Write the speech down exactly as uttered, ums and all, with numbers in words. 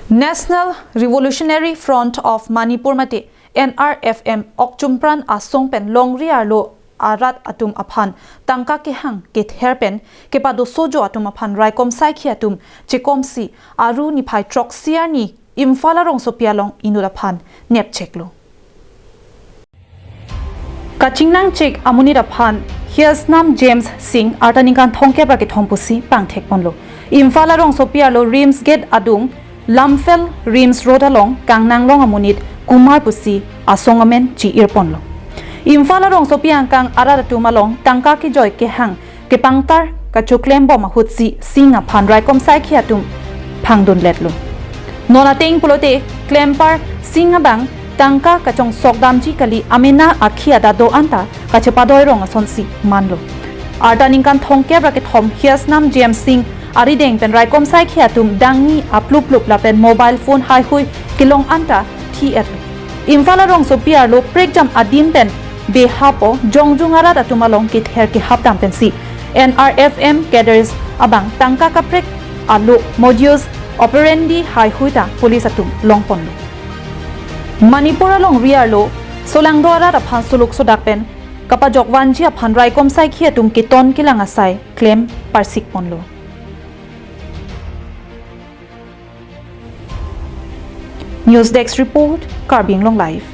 National Revolutionary Front of Manipur mate N R F M Okchumpran asong pen longri arlo arat atum aphan tangka kehang kether pen kepadosojo atum aphan raikom saikhi atum chekomsi Aru niphai throksi arni Imphal arongsopi along inut aphan nepcheklo. Kachingnangchek amonit aphan Hiasnam James Singh arta ningkan thomkep ra kethom pusi pangthekponlo. Imphal arongsopi arlo RIMS Gate adung Lamphel RIMS Road along kangnanglong amonit Kumar pusi asong amen chi-irponlo. Imphal arongsopi angkang arat atum along tangka kejoi kehang kepangtar kachoklembom ahutsi Singh aphan raikom saikhi atum phangdunletlo. Non ateng pulote klempar Singh abang tangka kachongsok damji kali amena akhi adat do-an ta kachepadoi rong asonsi manlo. Arta ningkan thomkep ra kethom Hiasnam James Singh arideng pen raikom saikhi atum dangni apluplup lapen mobile phone haihui kelong anta thi-etlo. Imphal arongsopi arlo prekjam adim pen behapo jongjung arat atum along kether kehap dam pensi N R F M cadres abang tangka kaprek alo modus operandi haihui ta police atum longponlo. Manipur alongri arlo solangdo arat aphan suluk sodak pen kapajok vanji aphan raikom saikhi atum keton kelang asai klem parsikponlo. News Desk Report, Karbi Anglong Live.